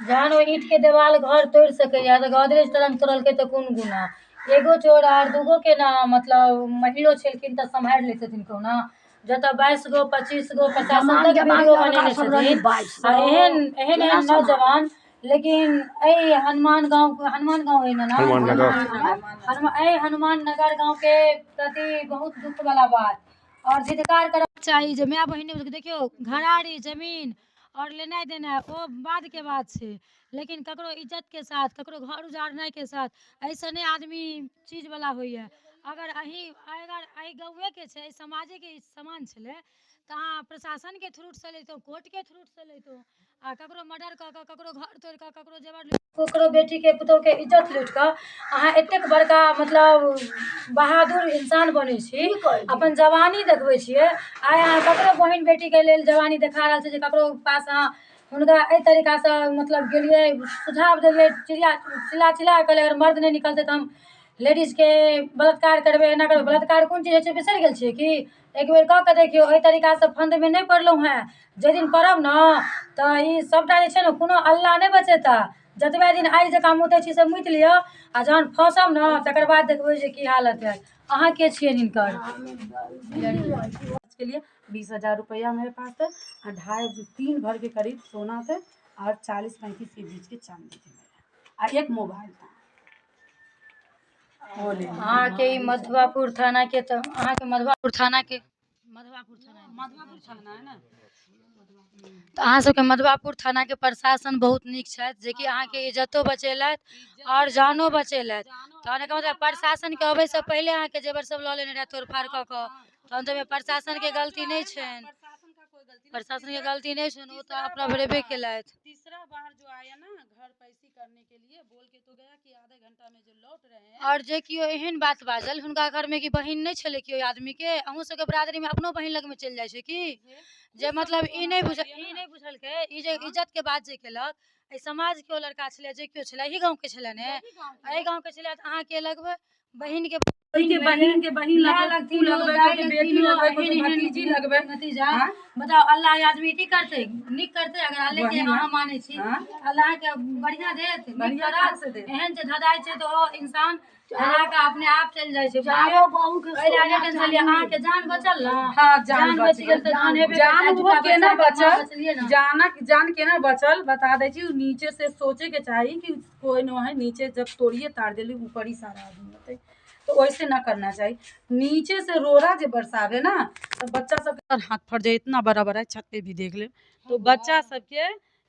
जहन ओ ईंट के देवाल घर तोड़ि सकैया तऽ गोदरेज तरंग तोड़लकै तऽ कोन गुना। एगो चोर आर दूगो के ना, मतलब महिलो छलखिन तऽ सम्हारि लैत छथिन कहुना। जतऽ 22 गो 25 गो प्रशासन तक वीडियो बनेने छथिन आ एहन एहन एहन नौजवान। लेकिन एहि हनुमान गाँव, हनुमान गाँव अइ ने नाम? हनुमान, एहि हनुमान नगर गाँवके प्रति बहुत दुःख वाला बात आओर धिक्कार करक चाही जे माय बहिन। देखियौ, घरारी जमीन आओर लेनाइ देनाइ ओ बादके बात छै, लेकिन ककरो इज्जतके साथ, ककरो घर उजाड़नाइके साथ एहिसँ नहि आदमी चीजवला होइए। अगर अहीं अगर एहि गाँवेके छै, एहि समाजेके ई समान छलै तऽ अहाँ प्रशासनके थ्रूसँ लैतहुँ, कोर्टके थ्रूसँ लैतहुँ। आ ककरो मर्डर कऽ कऽ, ककरो घर तोड़ि कऽ, ककरो जेवर, ककरो बेटीके पुतोहुके इज्जत लूटि कऽ अहाँ एतेक बड़का मतलब बहादुर इंसान बनै छी, अपन जवानी देखबै छियै। आइ अहाँ ककरो बहिन बेटीके लेल जवानी देखा रहल छी जे ककरो पास अहाँ हुनका एहि तरीकासँ मतलब गेलियै, सुझाव देलियै, चिड़िया चिल्ला चिल्ला कहलियै, अगर मर्द नहि निकलतै तऽ हम लेडीजके बलात्कार करबै, एना करबै। बलात्कार कोन चीज होइ छै, बिसरि गेल छियै कि? एक बेर कऽ के देखियौ। एहि तरीकासँ फन्दमे नहि पड़लहुँ हेँ। जाहि दिन पड़ब ने तऽ ई सभटा जे छै ने, कोनो अल्लाह नहि बचेता। जतबे दिन आइ जकाँ मुतै छी से मुति लिअ, आ जहन फँसब ने तकर बाद देखबै जे की हालत हैत। अहाँ के छियै हिनकर? के लिए 20,000 रुपया मेरे पास थे और 2.5-3 भर के करीब सोना थे और 40-35 के बीच के चांदी थे मेरे और एक मोबाइल था, वो ले लिया। अहाँके ई मधुआपुर थानाके, तऽ अहाँके मधुआपुर थानाके, मधुआपुर थाना, मधुआपुर थाना है ना? तऽ अहाँ सबके मधुआपुर थानाके प्रशासन बहुत नीक छथि, जेकि अहाँके इज्जतो बचेलथि आओर जानो बचेलथि। तहन एकर मतलब प्रशासनके अबैसँ पहिले अहाँके जेवर सब लऽ लेने रहए तोड़फाड़ कऽ कऽ, तहन तऽ ओहिमे प्रशासनके गलती नहि छनि। प्रशासन का कोई गलती नहीं। प्रशासनके गलती नहि छनि, ओ तऽ अपना भरेबे केलथि। तीसरा बार जो आया ना घर पैसी करने के लिए, बोल के तो गया कि आधे घंटा में जो लौट रहे हैं। आओर जे केओ एहन बात बाजल, हुनका घरमे कि बहिन नहि छलै केओ आदमीके? अहूँ सबके बरादरीमे अपनो बहिन लगमे चलि जाइ छै की? जे मतलब ई नहि बुझ ई नहि बुझलकै, ई जे इज्जतके बात जे केलक, एहि समाजके ओ लड़का छलै, जे केओ छलै, एहि गाँवके छलै ने, एहि गाँवके छलै, तऽ अहाँ के लगबै बहिनके के बहिन के बहिन माय लगबै, लगथिन, फूफू लगबै, दाय कोई के बेटी लगथिन, लगबै, कोई के एहन एहन भतीजी लगबै। भतीजा। हाँ? बताउ, अल्लाह आदमी की करतै? नीक करतै अगर अल्लाह के वही ना। अहाँ मानै छी। हाँ? अल्लाह के बढ़िया देत, नीक बढ़िया करत। कहाँ से देत? एहन जे धदाइ छै तऽ ओ इंसान धदा कऽ अपने आप चलि जाइ छै। एहि लए नहि टेंशन लिअ, अहाँके जान बचल ने? हाँ, जान जान बचि गेल तऽ जान हेबे जान करतै। वो दूटा केना बच्चा के माँ बचल? बचलियै ने। जानक जान केना बचल बता दै छी। नीचे से सोचे के चाही कि कोई न है नीचे। जब तोड़िए तार देली, ऊपर ही सारा आदमी होते, तो वैसे ना करना चाहिए। नीचे से रोड़ा जे बरसावे ना तो बच्चा सबके हाथ फट जाए। इतना बड़ा बड़ा है, छत पे भी देख ले तो बच्चा सबके,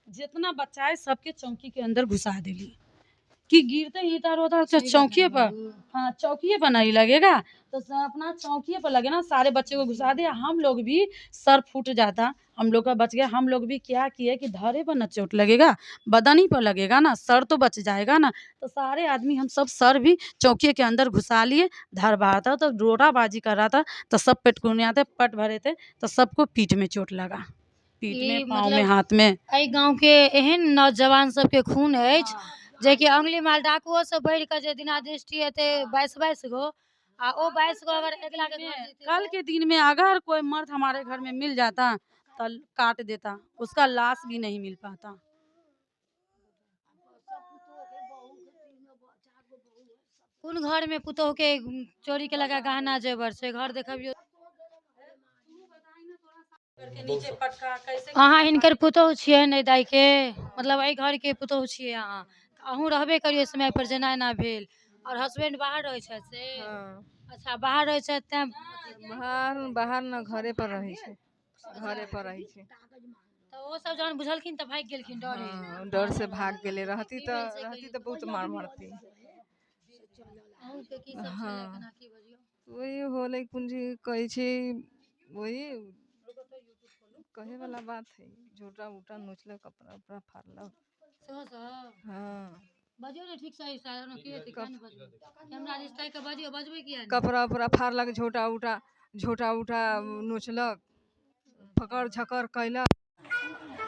जितना बच्चा है सबके चौकी के अंदर घुसा देली कि गिरते ही इधर उधर तो चौकिए पर, हाँ, चौकिए पर नहीं लगेगा तो अपना चौकिए पर लगे ना, सारे बच्चे को घुसा दिया। हम लोग भी सर फूट जाता, हम लोग का बच गया। हम लोग भी क्या किए कि धरे पर न चोट लगेगा, बदन ही पर लगेगा ना, सर तो बच जाएगा ना। तो सारे आदमी हम सब सर भी चौकिए के अंदर घुसा लिए। धर बाहर था तो रोड़ाबाजी कर रहा था तो सब पेटकुनिया थे, पट भरे थे, तो सबको पीठ में चोट लगा, पीठ ई में, पाँव में, मतलब हाथ में। एहि गाँवके एहन नौजवान सबके खून अछि जेकि अंगुली माल डाकुओ से बढ़ि कऽ जे दिनादृष्टि हेतै 22-22 गो, आ ओ 22 गो अगर अगिला के घर जेतै। कल के दिन में अगर कोई मर्द हमारे घर में मिल जाता तो काट देता, उसका लाश भी नहीं मिल पाता। कोन घर में पुतोह के चोरी के लगा गहना जेवर छै? घर देखबियौ। नीचे पटका कैसे? अहाँ हिनकर पुतोह छियै ने? दाइ के, मतलब एहि घर के पुतोह छियै अहाँ? तऽ अहूँ रहबे करियौ समय पर जेना एना भेल। आओर हसबैंड बाहर रहै छथि से? हँ। अच्छा, बाहर रहै छथि तैं? बाहर बाहर न, घरे पर रहै छै, घरे पर रहै छै। तऽ ओ सब जहन बुझलखिन तऽ भागि गेलखिन डरे? हँ, डर से भाग गेलै। रहती की तऽ भेल से रहती कहियौ। तऽ बहुत मार मारती। अहूँके की सब छलै? हँ। केना की बजियौ। वही होलै, कुंजी कहै छै, वही कहे वाला बात है। झोटा उटा नोचलक, कपड़ा उपड़ा फाड़लक। सेहो सब? हँ। बजियौ ने ठीक से, इशारा की हेतै? किया नहि बजबै? कैमरा दिस ताकि कऽ बजियौ। बजबै किया नहि? कपड़ा उपड़ा फाड़लक, झोटा उटा, झोटा उटा नोचलक, फकड़ झकड़ कैलक,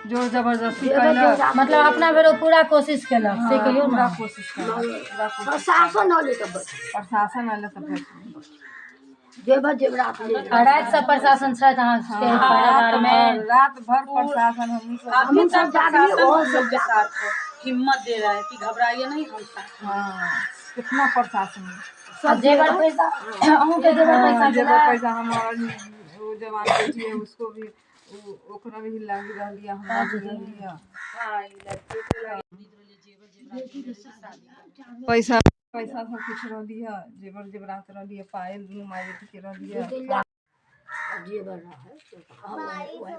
जोर जबरदस्ती कैलक। मतलब अपना भरि ओ पूरा कोशिश केलक से कहियौ पूरा ने। कोशिश केलक, पूरा कोशिश। प्रशासन अलै तऽ बच प्रशासन आयल तऽ बच गेल। जेवर जेवरात ले आ राति से प्रशासन छथि अहाँके रात परिवार में? भर, रात भर प्रशासन हम सब। अभी हमहूँ तक सब जागली, प्रशासन ओहो हम लोग सब के साथ है, हिम्मत दे रहा है कि घबराइए नहीं, हम साथ हैं। हाँ, कितना प्रशासन है। आ जेवर पैसा अहूँके जेवर हाँ, पैसा जेवर छलै? पैसा हमारा वो जवान बेटी है उसको भी ओकरा भी लागी रहली है, हमरा भी रहली है। हाँ, ई लड़के के लगे। पैसा पैसा सब कुछ रहली है, जेवर जेवरात रहली है, पायल दुनू माई बेटी के रहली है। जेवर रहै वएह।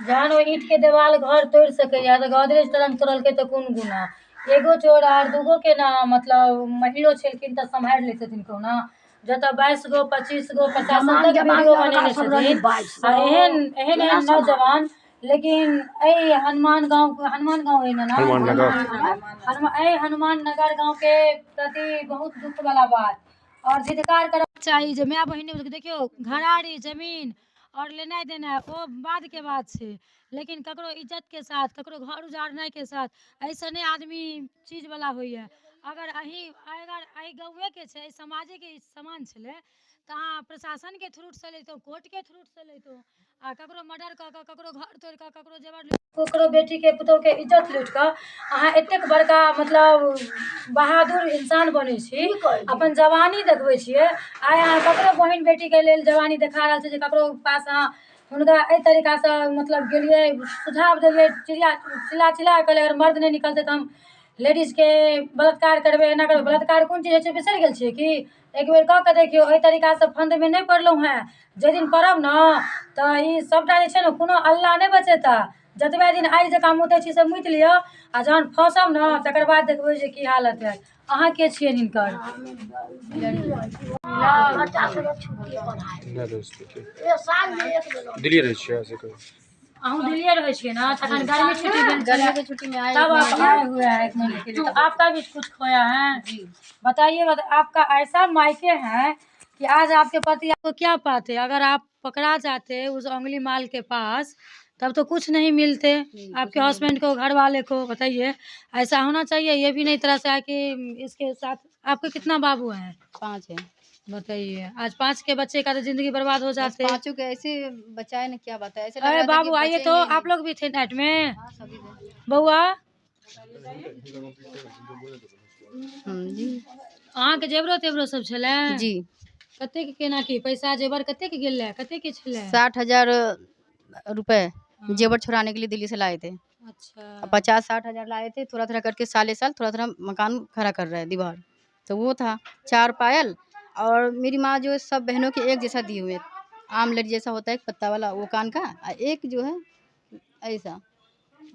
जहन ओ ईंट के देवाल घर तोड़ि सकैया तऽ गोदरेज तरंग तोड़लकै तऽ कोन गुना? एगो चोर आर दूगो के ना, मतलब महिलो छलखिन तऽ सम्हारि लै छथिन कहुना। जतऽ 22 गो 25 गो 50 जवान तक जवान वीडियो लड़का बनेने सब रहलै छथिन 22। आ एहन एहन केना एहन सम्हारतै? नौजवान, लेकिन एहि हनुमान गाँव, हनुमान गाँव है ना? हनुमान नगर। एहि हनुमान नगर गाँव के प्रति बहुत दुख वाला बात और जिदकार करक चाही जे माय बहिन। देखियौ, घराड़ी जमीन और लेनाइ देनाइ ओ बाद के बात छै, लेकिन ककरो इज्जत के साथ, ककरो घर उजाड़नाइ के साथ ऐसने आदमी चीज वाला होइए। अगर अहीं अगर एहि गाँवेके छै, एहि समाजेके ई समान छलै तऽ अहाँ प्रशासनके थ्रू से लैतहुँ, कोर्टके थ्रू से लैतहुँ। आ ककरो मर्डर कऽ कऽ, ककरो घर तोड़ि कऽ, ककरो जेवर लूटि, ककरो बेटीके पुतोहके इज्जत लूटि कऽ अहाँ एतेक बड़का मतलब बहादुर इंसान बनै छी, की कहै छी? अपन जवानी देखबै छियै। आइ अहाँ ककरो बहिन बेटीके लेल जवानी देखा रहल छै जे ककरो पास अहाँ हुनका एहि तरीकासँ मतलब गेलियै, सुझाव देलियै, चिड़िया चिल्ला चिल्ला कहलियै, अगर मर्द नहि निकलतै तऽ हम लेडीजके बलात्कार करबै, एना करबै। बलात्कार कोन चीज होइ छै, बिसरि गेल छियै कि? एक बेर कऽ के देखियौ। एहि तरीकासँ फन्दमे नहि पड़लहुँ हेँ। जाहि दिन पड़ब ने तऽ ई सभटा जे छै ने, कोनो अल्लाह नहि बचेता। जतबे दिन आइ जकाँ मुतै छी से मुति लिअ, आ जहन फँसब ने तकर बाद देखबै जे की हालत हैत। अहाँ के छियनि हिनकर? बच्चा सबके छुट्टी पढ़ाइ नहि रहै छियै। एक साल मे एक बेर। दिल्ली रहै छियै से कहू। अहूँ दिल्लीए रहै छियै ने? तखन गर्मी छुट्टी भेल गर्मी छलै के छुट्टी में आए। तब आप आए हुए हैं एक महीने के लिए, तो आपका भी कुछ खोया है? जी। बताइए, आपका ऐसा मायके है कि आज आपके पति आपको क्या पाते? अगर आप पकड़ा जाते उस उंगली माल के पास तब तो कुछ नहीं मिलते आपके हस्बैंड को, घर वाले को। बताइए, ऐसा होना चाहिए? ये भी नहीं तरह से है कि इसके साथ आपके कितना बाबू हैं? 5 है। बताइए, आज 5 के बच्चे का तो जिंदगी बर्बाद हो बस जाते। पांचों के ऐसे बचाए न, क्या बताए, ऐसे लग अरे रहा था कि बाबू आइए तो। बचेंगे आप नहीं। लोग भी थे नेट में? हाँ, सभी थे। बउआ। जी। अहाँके जेवरो तेवरो सब छलै? जी। कतेक केना की पैसा जेवर कतेक गेल रहै, कतेक के छलै? 60,000 रुपए जेवर छुड़ाने के लिए दिल्ली से लाए थे। अच्छा। 50-60 हजार लाए थे, थोड़ा थोड़ा करके साले साल थोड़ा थोड़ा मकान खड़ा कर रहा है दीवार, तो वो था 4 पायल। और मेरी माँ जो है सब बहनों के एक जैसा दी हुए है, आमलेट जैसा होता है एक पत्ता वाला वो कान का, और एक जो है ऐसा।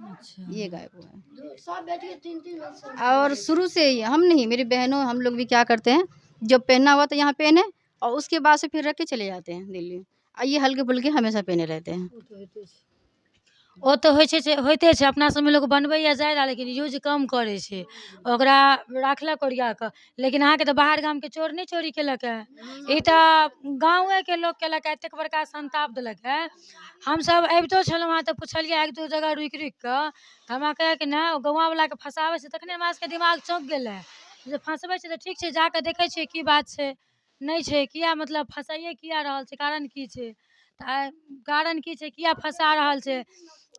अच्छा। ये गायब हुआ है। सब बेटी के तीन तीन सौ। और शुरू से ही हम नहीं, मेरी बहनों हम लोग भी क्या करते हैं, जब पहना हुआ तो यहाँ पहने और उसके बाद से फिर रख के चले जाते हैं दिल्ली, और ये हल्के फुल्के हमेशा पहने रहते हैं। ओ तऽ होइ छै से होइते छै। अपना सबमे लोक बनबैया जादा, लेकिन यूज कम करै छै, ओकरा राखलक ओरिया कऽ। लेकिन अहाँके तऽ बाहर गामके चोर नहि चोरी केलक हे, ई तऽ गाँवेके लोक केलक हे। एतेक बड़का संताप देलक हे। हमसब अबितो छलहुँ हेँ तऽ पुछलियै एक दू जगह रुकि रुकि कऽ, तऽ हमरा कहै कि नहि, ओ गौआँवलाके फँसाबै छै। तखने हमरा सबके दिमाग चौंकि गेलै जे फँसबै छै तऽ ठीक छै, जा कऽ देखै छियै की बात छै, नहि छै, किया मतलब फँसाइए किया रहल छै, कारण की छै? तऽ आइ कारण की छै, किया फँसा रहल छै?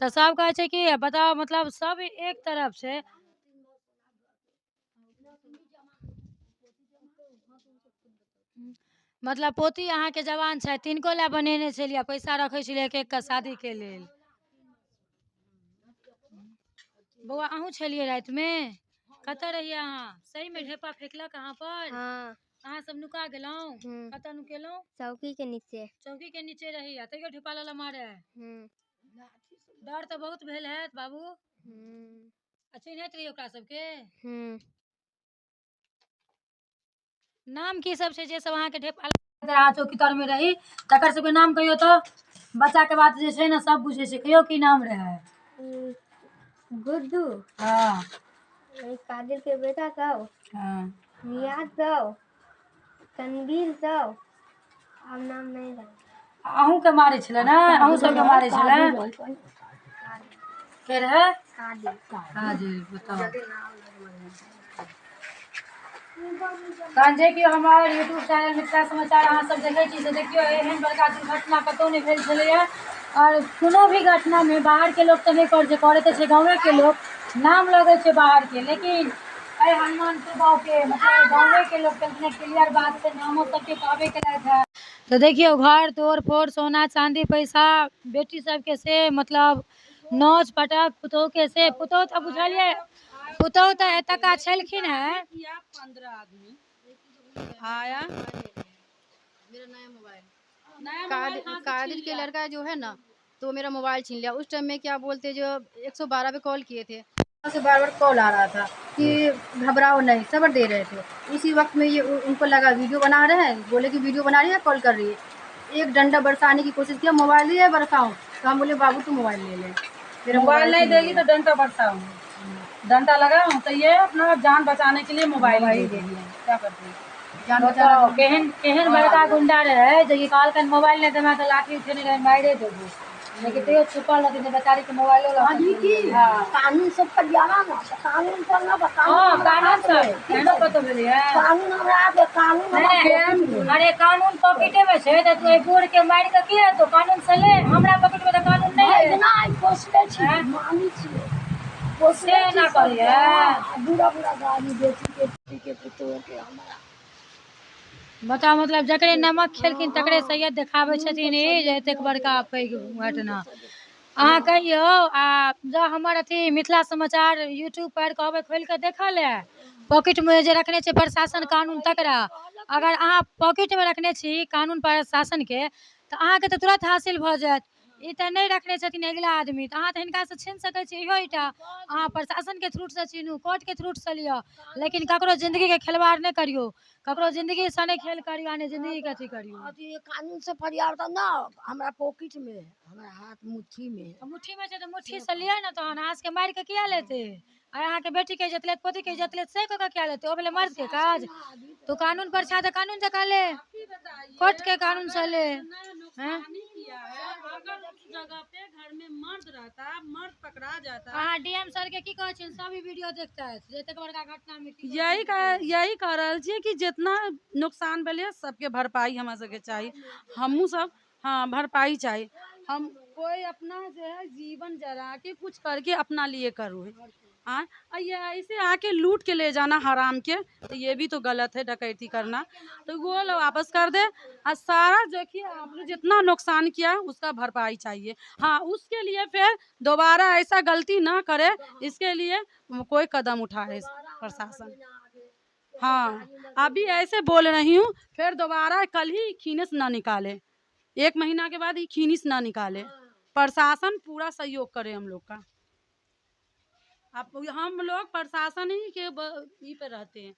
तऽ सब कहै छै कि बताउ, मतलब सब एक तरफ छै। मतलब पोती अहाँके जवान छै, तिनको लए बनेने छलियै, पैसा रखै छलियै एक एक के शादीके लेल। बौआ, अहूँ छलियै रातिमे? कतऽ रहियै अहाँ? सहीमे ढेपा फेकलक अहाँ पर? हाँ। अहाँ सब नुका गेलहुँ? कतऽ नुकेलहुँ? चौकी के नीचे। चौकी के नीचे रही आ तैयो ढेपा लऽ मारे? डर तऽ बहुत भेल हैत बाबू? आ चिन्हैत रहियै ओकरा सबके? नाम की सब छै जे सब अहाँके ढेपा अहाँ चौकी तरमे रही, तकर सबके नाम कहियौ तऽ। बच्चाके बात जे छै ने सब बुझै छै। कहियौ, की नाम रहै? गुड्डू। हँ। कादिर के बेटा सब। हँ। नियाज सब, तनवीर सब, अब नाम नहीं जानते। अहूँके मारै छलै ने? अहूँ सबके मारै छलै? के रहै? कादिर। कादिर। बताउ। तहन जे कि हमर यूट्यूब चैनल मिथिला समाचार अहाँ सब देखै छी से देखियौ एहन बड़का दुर्घटना कतहु नहि भेल छलैए। आओर कोनो भी घटनामे बाहरके लोक तऽ नहि करै छै, करै तऽ छै गाँवेके लोक, नाम लगै छै बाहरके, लेकिन एहि हनुमानपुर गाँवके मतलब गाँवेके लोक केलखिन। क्लियर बात छै, नामो सबके कहबे केलथि है। तऽ देखियौ घर तोड़ फोड़ सोना चाँदी पैसा बेटी सबके से मतलब नोच पटक पुतोहके से, पुतोह तऽ बुझलियै, पुतोह तऽ एतुका छलखिन हेँ। 15 आदमी आया। मेरा नया मोबाइल कादिर के लड़का जो है ना, तो मेरा मोबाइल छीन लिया। उस टाइम में क्या बोलते जो 112 पे कॉल किए थे, वहाँ से बार बार कॉल आ रहा था कि घबराओ नहीं, सब्र दे रहे थे। उसी वक्त में ये उनको लगा वीडियो बना रहे हैं, बोले कि वीडियो बना रही है, कॉल कर रही है। एक डंडा बरसाने की कोशिश किया, मोबाइल ही है बरसाऊँ, तो हम बोले बाबू तू मोबाइल ले ले, मेरा मोबाइल नहीं छीन देगी लिया। तो डंडा बरसाऊँ, डंडा लगाऊँ तो ये अपना जान बचाने के लिए मोबाइल दे दिए। क्या करते हैं? जान बचाना। बताओ केहन केहन बड़का गुंडा रहै जे कि कहलकनि मोबाइल नहि देबै तऽ लाठी उठेने रहै मारिए देबू, लेकिन तैयो छुपल रहथिन जे बेचारी के मोबाइलो लऽ कऽ अभी की कानून सब फरियावा ना, तो कानून पर ना कानून हँ हमरा कानून हाथ सब में। एहनो कतहु भेलैए? कानून हमरा हाथ में, कानून हमरा नहि, अरे कानून पॉकेटे में छै तऽ तू एहि बूढ़ के मारि कऽ की हेतौ? कानून से ले, हमरा पॉकेट में तऽ कानून नहि है। इतना आई पोसले छी, हैं? मामी छी, पोसले से छी ना सबके। करियै। हाँ, बुरा बुरा गाली बेटी के, बेटी के पुतोह के हमरा। बताउ मतलब जकरे नमक खेलखिन तकरे सैयद देखाबै छथिन ई जे एतेक बड़का पैघ घटना। अहाँ कहियौ आ जँ हमर अथी मिथिला समाचार यूट्यूब पर कहबै खोलि कऽ देखऽ लए, पॉकेटमे जे रखने छै प्रशासन कानून तकरा, अगर अहाँ पॉकेटमे रखने छी कानून प्रशासनके तऽ अहाँके तऽ तुरन्त हासिल भऽ जायत। ई तऽ नहि रखने छथिन अगिला आदमी, तऽ अहाँ तऽ हिनकासँ छीन सकै छी इहोटा। अहाँ प्रशासनके थ्रूसँ छीनू, कोर्टके थ्रूसँ लिअ, लेकिन ककरो जिन्दगीके खेलवाड़ नहि करियौ, ककरो जिन्दगीसँ नहि खेल करियौ आ नहि जिन्दगीके अथी करियौ। अथी कानून से फरियाव तऽ ना हमरा पॉकेट में, हमरा हाथ मुट्ठी में। मुट्ठीमे छै तऽ मुट्ठीसँ लिअ ने, तहन अहाँ सबके मारि कऽ किया लेतै? आ अहाँके बेटीके इज्जत लेत, पोतीके इज्जत लेत, से कऽ कऽ किया लेतै? ओ भेलै मर्दके काज। तू कानून पर छा तऽ कानून जकाँ ले, कोर्टके कानूनसँ ले। हैं? किया है? अगर उस जगह पे घर में मर्द रहता, मर्द पकड़ा जाता। अहाँ डीएम सर के की कहै छियनि? सब ई वीडियो देखतथि जे एतेक बड़का घटनामे की यही कह रहल छियै कि जितना नुकसान भेलै सबके भरपाई हमरा सबके चाही। हमहूँ सब हाँ भरपाई चाही। हम कोई अपना जो है जीवन जरा के कुछ करके अपना लिए करू है। हाँ, और ये ऐसे आके लूट के ले जाना हराम के, तो ये भी तो गलत है डकैती करना। तो वो लोग वापस कर दे और सारा देखिए आप लोग जितना नुकसान किया उसका भरपाई चाहिए। हाँ, उसके लिए फिर दोबारा ऐसा गलती ना करे, इसके लिए कोई कदम उठाए प्रशासन। हाँ, अभी ऐसे बोल रही हूँ, फिर दोबारा कल ही खीनस ना निकाले, 1 महीना के बाद ये खीनिस ना निकाले। प्रशासन पूरा सहयोग करे हम लोग का। अब हम लोग प्रशासन ही के ई पे रहते हैं।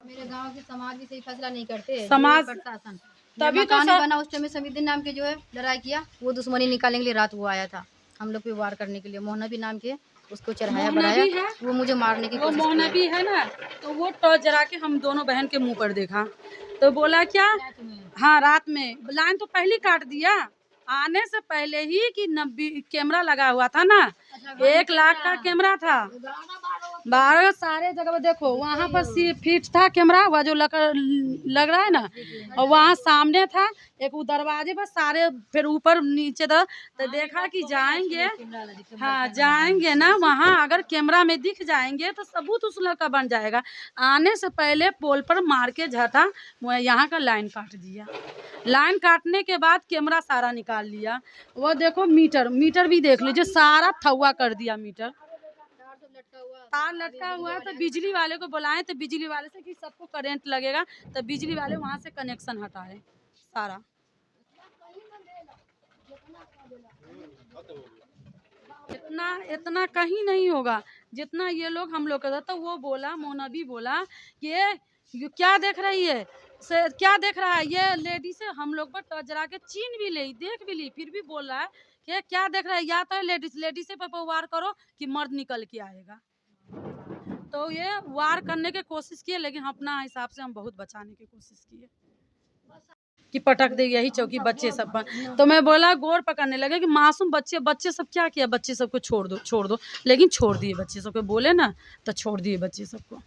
मेरे गांव के समाज भी सही फैसला नहीं करते, समाज- जो है प्रशासन तभी तभी तो तो बना उस टाइम में समीदीन नाम के जो है लड़ाई किया, वो दुश्मनी निकालने के लिए रात वो आया था हम लोग पे वार करने के लिए। मोहनबी नाम के उसको चढ़ाया मोहनबी बढ़ाया, है? वो मुझे मारने की वो कोशिश किया। मोहनबी है ना, तो वो टॉर्च जरा के हम दोनों बहन के मुंह पर देखा तो बोला क्या, हाँ रात में लाइन तो पहले काट दिया आने से पहले ही कि 90 कैमरा लगा हुआ था ना, 1 लाख का कैमरा था, 12 सारे जगह पर देखो वहाँ पर सी फिट था कैमरा, वह जो लग रहा है ना, और वहाँ सामने था एक वो दरवाजे पर सारे, फिर ऊपर नीचे था। तो देखा कि जाएंगे, हाँ जाएंगे ना वहाँ, अगर कैमरा में दिख जाएंगे तो सबूत उस लड़का बन जाएगा। आने से पहले पोल पर मार के झटा यहाँ का लाइन काट दिया। लाइन काटने के बाद कैमरा सारा निकाल लिया। वो देखो मीटर, मीटर भी देख लीजिए, सारा थवा कर दिया मीटर, तार लटका हुआ है। तो बिजली वाले को बुलाए तो बिजली वाले से कि सबको करंट लगेगा, तो बिजली वाले वहाँ से कनेक्शन हटाए सारा। इतना इतना कहीं नहीं होगा जितना ये लोग हम लोग का। तो वो बोला, मोनबी बोला कि ये क्या देख रही है, से क्या देख रहा है ये लेडीज से, हम लोग पर टॉर्च जरा के चीन भी ली, देख भी ली, फिर भी बोल रहा है कि क्या देख रहा है, या तो लेडीज लेडीज से पर वार करो कि मर्द निकल के आएगा। तो ये वार करने की कोशिश किए, लेकिन अपना हिसाब से हम बहुत बचाने की कोशिश किए कि पटक दे यही चौकी बच्चे सब पर। तो मैं बोला, गोर पकड़ने लगे कि मासूम बच्चे, बच्चे सब क्या किया, बच्चे सबको छोड़ दो छोड़ दो, लेकिन छोड़ दिए बच्चे सबको, बोले ना तो छोड़ दिए बच्चे सबको।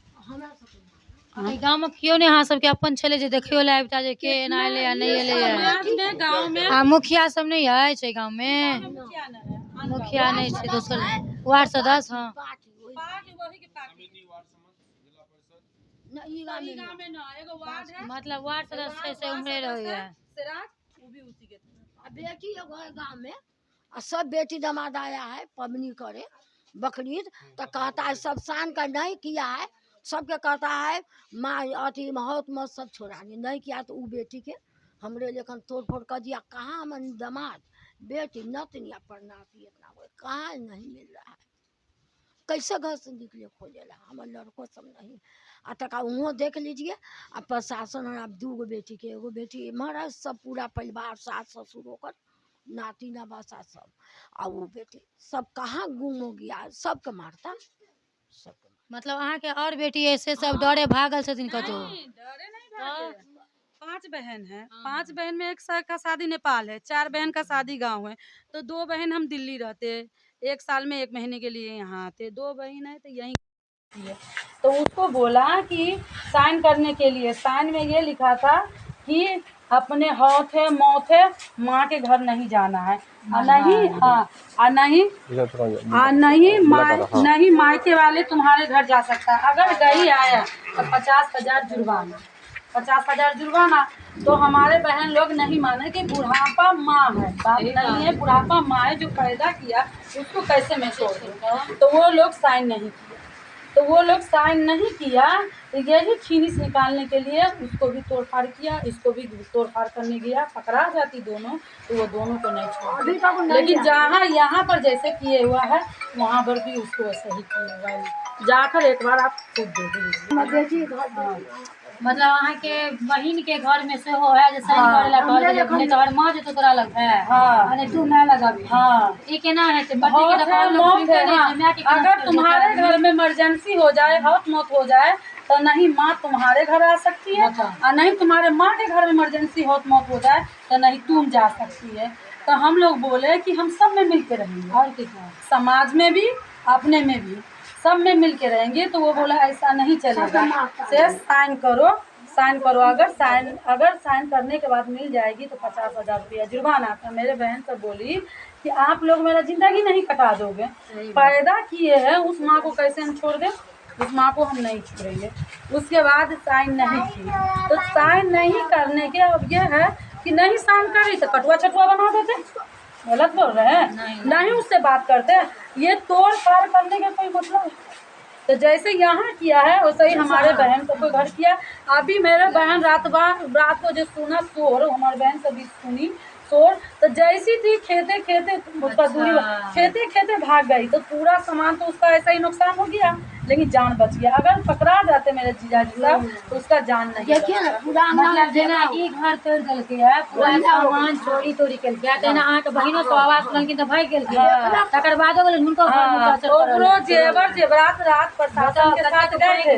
गाँव में केओ नहि अहाँ सबके अपन छलै जे देखियो ले आबिता जे के एना एलै आ नहि एलै। समाज में गांव में आ मुखिया सब नहि अछि एहि गाँव में? मुखिया नहीं है। मुखिया नहि छै, दोसर वार्ड सदस्य। हाँ, पार्टी वही पार्टी वही के पार्टी। न, ई गाँव में ई गांव में ना एगो वार्ड है, मतलब वार्ड सदस्य छै से उम्हरे रहैया। सिराज वो भी उसी के। आ बेटी एगो है गाँव में, आ सब बेटी दमाद आया है पबनी करे बकरीद, तो कहता है सब शान का नहीं किया है, सबके कहता है माँ अथी मौत मत सब छोड़ा दी, नहीं किया तो उ बेटी के हमरे लेखन तोड़ फोड़ कर दिया। कहाँ हमन दमाद बेटी नतनी परनाती इतना कोई कहाँ नहीं मिल रहा है, कैसे घर से निकले खोजेला हमार लड़को सब नहीं। आ तक वहाँ देख लीजिए, आ प्रशासन और आप 2 गो बेटी के, एगो बेटी इम्हर है, सब पूरा परिवार सास ससुर ओकर नाती नवासा सब, आ वो बेटी सब कहाँ गुम हो गया, सबके मारता सबके। मतलब अहाँके और बेटी ऐसे सब डरे भागल छथिन कतौ? नहीं, डरे नहीं भागे। 5 बहन है, 5 बहन में एक का शादी नेपाल है, 4 बहन का शादी गांव है, तो 2 बहन हम दिल्ली रहते हैं, 1 साल में 1 महीने के लिए यहाँ आते, 2 बहन है तो यहीं है। तो उसको बोला कि साइन करने के लिए, साइन में ये लिखा था कि अपने हौत है मौत है माँ के घर नहीं जाना है, और नहीं, हाँ, और नहीं, और नहीं माँ, नहीं मायके वाले तुम्हारे घर जा सकता है, अगर गई आया तो 50,000 जुर्माना, 50,000 जुर्माना। तो हमारे बहन लोग नहीं माने कि बुढ़ापा माँ है, बाप नहीं है, बुढ़ापा माँ है, जो पैदा किया उसको कैसे मैं छोड़ दूँ। तो वो लोग साइन नहीं किया, तो वो लोग साइन नहीं किया, तो यही खीनिस निकालने के लिए उसको भी तोड़ फाड़ किया, इसको भी तोड़ फाड़ करने गया, पकड़ा जाती दोनों तो वो दोनों को नहीं छोड़ा। अभी तक नहीं लेकिन आया। जहाँ यहाँ पर जैसे किए हुआ है वहाँ पर भी उसको वैसे ही किए हुआ है, जाकर एक बार आप खुद देख लीजिए। हमर बेटी घर बेटी। मतलब अहाँके बहिन के घर में सेहो है जे साइन करे ला कहल गेलै, नहि तोहर माँ जेतौ तोरा लग है, हाँ। आ नहि तू my लग अबही। हाँ, ई केना हेतै? पति के मौत तऽ है, कहल लोक मौत सुनिते है, नहि हाँ। छै, my के केना अगर छोड़ि तुम्हारे देतै? घर में इमरजेंसी हो जाए, हौत मौत हो जाए, तो नहीं माँ तुम्हारे घर आ सकती है, और नहीं तुम्हारे माँ के घर में इमरजेंसी हौत मौत हो जाए तो नहीं तुम जा सकती है। तो हम लोग बोले कि हम सब में मिल के रहेंगे, और की कहू? समाज में भी अपने में भी सब में मिल के रहेंगे। तो वो बोला ऐसा नहीं चलेगा, से साइन करो, साइन करो, अगर साइन करने के बाद मिल जाएगी तो 50,000 रुपया जुर्माना। तो मेरे बहन से बोली कि आप लोग मेरा जिंदगी नहीं कटा दोगे, पैदा किए हैं उस माँ को कैसे हम छोड़ दें, उस माँ को हम नहीं छोड़ेंगे। उसके बाद साइन नहीं की, तो साइन नहीं करने के अब ये है कि नहीं साइन करी तो कटुआ छटुआ बना देते, गलत बोल रहे हैं, नहीं उससे बात करते, ये तोड़ फाड़ करने का कोई मतलब है? तो जैसे यहाँ किया है वैसे ही हमारे बहन को कोई घर किया। अभी मेरे बहन रात को जो सुना शोर, हमारे बहन सभी सुनी शोर, तो जैसी थी खेते खेते उसका दूरी खेते खेते भाग गई, तो पूरा सामान तो उसका ऐसा ही नुकसान हो गया, लेकिन जान बच गया। अगर पकड़ा जाते मेरे जीजाजी साहब तो उसका जान नहीं देखिए ना पूरा अंगना मतलब जेना ई घर तोड़ि देलकै है, पूरा सामान चोरी तोरी केलकै, तेना अहाँके बहिनो सब आवाज सुनलखिन तऽ भागि गेलखिन, तकर बादो गेलै हुनको घर मे असर पड़ल। ओकरो जेवर जेवरात रात प्रशासन के साथ गए थे,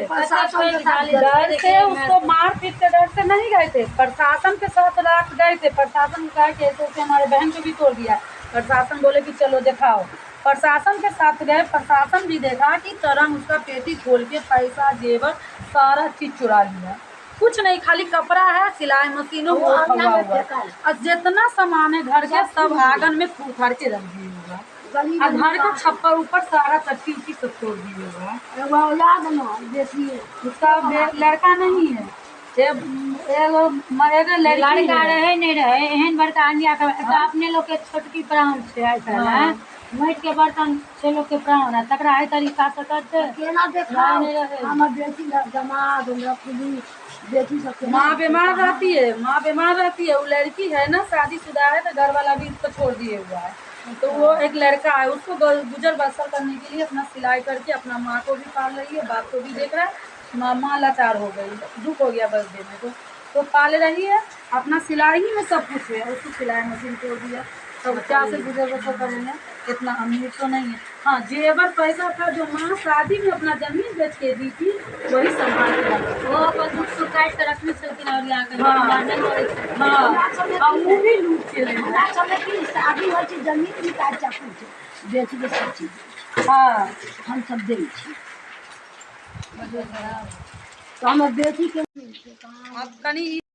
डर से उसको मार पीट के डर से नहीं गए थे, प्रशासन के साथ रात गए थे। प्रशासन कहा कि ऐसे ऐसे हमारे बहन को भी तोड़ दिया, प्रशासन बोले कि चलो दिखाओ, प्रशासन के साथ गए, प्रशासन भी देखा कि तरंग उसका पेटी खोल के पैसा जेवर सारा चीज चुरा लिया, कुछ नहीं, खाली कपड़ा है, सिलाई मशीनों वो हुआ हुआ, और जितना सामान है घर के सब आंगन में उखाड़ के रख दिए हुआ, और घर के छप्पर ऊपर सारा चट्टी उट्टी सब तोड़ दिए हुआ। औलाद न बेटी उसका लड़का नहीं है, एगो लड़की लड़का है। रहे नहीं रहे, एहन बड़का अंडिया के अपने लोग के छोटकी प्राण छै आइ काल्हि, माटि के बर्तन छै लोग के प्राण, आ तकरा एहि तरीका से करतै केना देखाओ नहीं रहे। हमर बेटी दमाद हमरा बेटी सब माँ बीमार रहती है, माँ बीमार रहती है, वो लड़की है ना शादीशुदा है, तो घर वाला भी उसको छोड़ दिए हुआ है, तो वो एक लड़का है, उसको गुजर बसर करने के लिए अपना सिलाई करके अपना माँ को भी पाल रही है, बाप को भी देख रहा है। माँ लाचार हो गई, दुख हो गया बस देने को, तो पाल रही है अपना सिलाई ही में सब कुछ है, उसको सिलाई मशीन तोड़ दिया, तब क्या से गुजर बसर करेंगे, इतना अमीर तो नहीं है। हाँ, जेवर पैसा था जो माँ शादी में अपना जमीन बेच के दी थी वही संभाल के रखी। वो अपन दुख सुख काटि के रखने छलखिन और यहाँ के हाँ। नहि करै छलखिन। हाँ, और वो भी लूट के ले गए। हमरा सबके की शादी होइ छै जमीन निकाल चाकू छै बेच के सब चीज। हाँ, हम सब दै छी। तऽ हमर बेटीके आब कनि ई